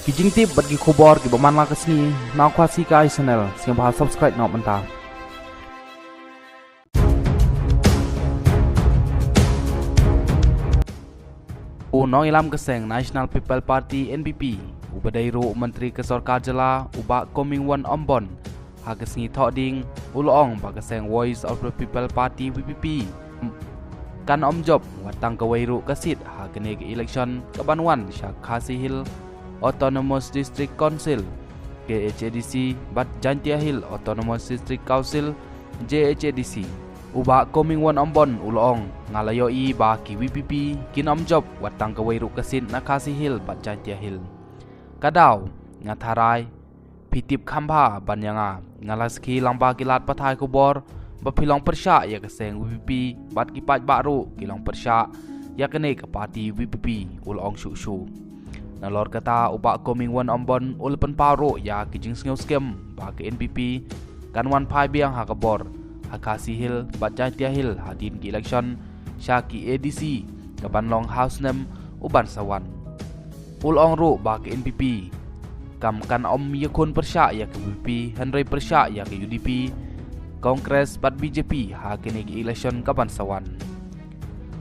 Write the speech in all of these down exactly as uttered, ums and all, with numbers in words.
Ki jingtip bad ki khubor kiba man la ka sngi na Khasi Kai Channel, sngewbha subscribe noh mynta. U nongïalam ka seng National People Party, N P P, uba dei ruh u Myntri ka Sorkar Jylla, u Bah Comingone Ymbon, ha ka sngi Thohdieng, u la ong ba ka seng Voice of the People Party, V P P, kan ym jop wat tang kawei ruh ka seat ha kane ka election kaban wan sha Khasi Hills Autonomous District Council, K H A D C, bad Jaintia Hills Autonomous District Council, J H A D C. U Bah Comingone Ymbon u la ong, nga la ïohi ba ki V P P kin ym jop wat tang kawei ruh ka seat na Khasi Hills bad Jaintia Hills. Ka daw, nga tharai phi tip kham bha ban ïa nga. Nga la sakhi lyngba ki lad pathai khubor ba phi long pyrshah ïa ka seng V P P bad ki paidbah ruh ki long pyrshah ïa kane ka party V P P, u la ong shuh shuh. Nalor kata, u Bah Comingone Ymbon u la pynpaw ruh ïa ki jingsngew skhem ba ka N P P kan wan phai biang ha ka bor ha Khasi Hills bad Jaintia Hills hadien ki election sha ki A D C kaban long ha u snem uban sa wan. U la ong ruh ba ka N P P kam, kan ym ïakhun pyrshah ïa ka V P P, hynrei pyrshah ïa ka U D P, Congress bad B J P ha kine ki election kaban sa wan.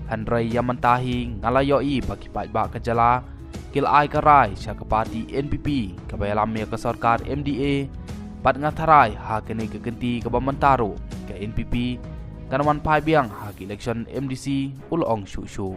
Hynrei ïa mynta hi nga la ïohi ba ki paidbah ka jylla ki la ai ka rai sha ka party N P P kaba ïalam ïa ka sorkar M D A, bad nga tharai ha kane ka kynti kaba mynta ruh ka N P P kan wan phai biang ha ka election M D C, u la ong shuh shuh.